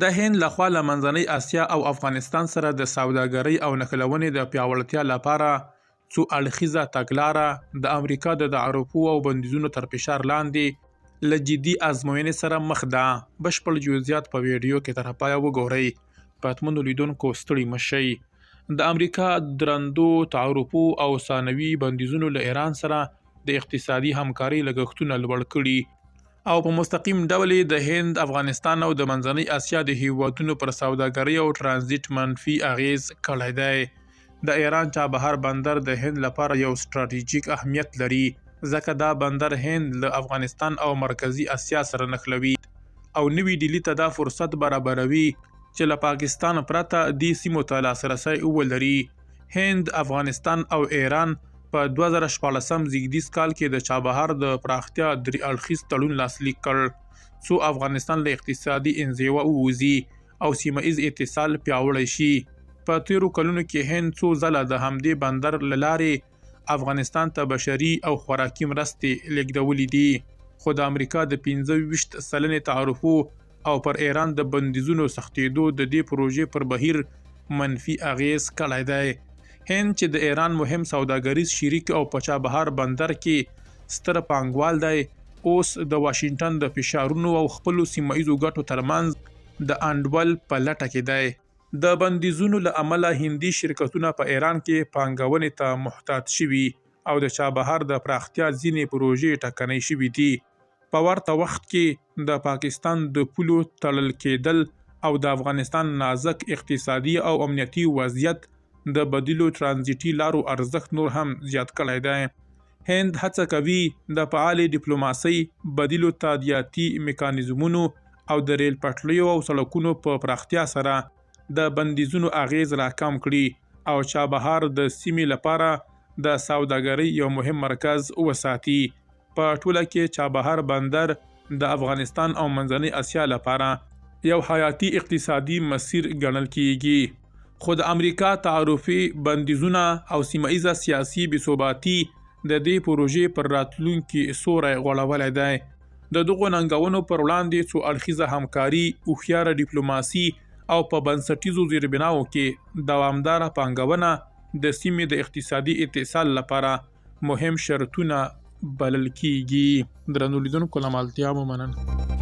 د هند لخوا له منځنۍ اسیا او افغانستان سره د سوداګرۍ او نښلونې د پیاوړتیا لپاره څو اړخیزه تګلاره د امریکا د تعرفو او بندیزونو تر فشار لاندې له جدي ازموینې سره مخ ده. بشپړ جزئیات په ویډیو کې تر پایه وګورئ. پتمنو لیدونکو ستړي مه شئ. د امریکا درندو تعرفو او ثانوي بندیزونو له ایران سره د اقتصادي همکارۍ لګښتونه لوړ کړي او په مستقیم ډول یې د هند، افغانستان او د منځنۍ اسیا د هیوادونو پر سوداګرۍ او ترانزیټ منفي اغیز کړی دی. د ایران چابهار بندر د هند لپاره یو ستراتیژیک اهمیت لري، ځکه دا بندر هند له افغانستان او مرکزي اسیا سره نښلوي او نوي ډیلي ته دا فرصت برابروي چې له پاکستان پرته دې سیمو ته لاسرسی ولري. هند، افغانستان او ایران په 2016 زیږدیز کال کې د چابهار د پراختیا درې اړخیز تړون لاسلیک کړ، څو افغانستان له اقتصادي انزوا ووځي او سیمه ییز اتصال پیاوړی شي. په تېرو کلونو کې هند څو ځله د همدې بندر له لارې افغانستان ته بشري او خوراکي مرستې لېږدولې دي، خو د امریکا د 25 سلنې تعرفو او پر ایران د بندیزونو سختېدو د دې پروژې پر بهیر منفي اغېز کړی دی. هند چې د ایران مهم سوداګریز شریک او په چابهار بندر کې ستر پانګوال دی، اوس د واشنګټن د فشارونو او خپلو سیمه ییزو ګټو ترمنځ د انډول په لټه کې دی. د بندیزونو له امله هندي شرکتونه په ایران کې پانګونې ته محتاط شوي او د چابهار د پراختیا ځینې پروژې ټکنۍ شوې دي. په ورته وخت کې د پاکستان د پولو تړل کېدل او د افغانستان نازک اقتصادي او امنیتي وضعیت د بدیلو ترانزیټي لارو ارزښت نور هم زیات کړی دی. هند هڅه کوي د فعالې ډیپلوماسۍ، بدیلو تادیاتي میکانیزمونو او د ریل پټلیو او سړکونو په پراختیا سره د بندیزونو اغېز راکم کړي او چابهار د سیمې لپاره د سوداګرۍ یو مهم مرکز وساتي. په ټوله کې چابهار بندر د افغانستان او منځنۍ اسیا لپاره یو حیاتي اقتصادي مسیر ګڼل کېږي، خو د امریکا تعرفي بندیزونه او سیمه ییزه سیاسي بې ثباتي د دې پروژې پر راتلونکي سوری غوړولی دی. د دغو ننګونو پر وړاندې څو اړخیزه همکاري، هوښیاره ډیپلوماسي او په بنسټیزو زیربناوو کې دوامداره پانګونه د سیمې د اقتصادي اتصال لپاره مهم شرطونه بلل کېږي. درنو لیدونکو له ملتیا مو مننه.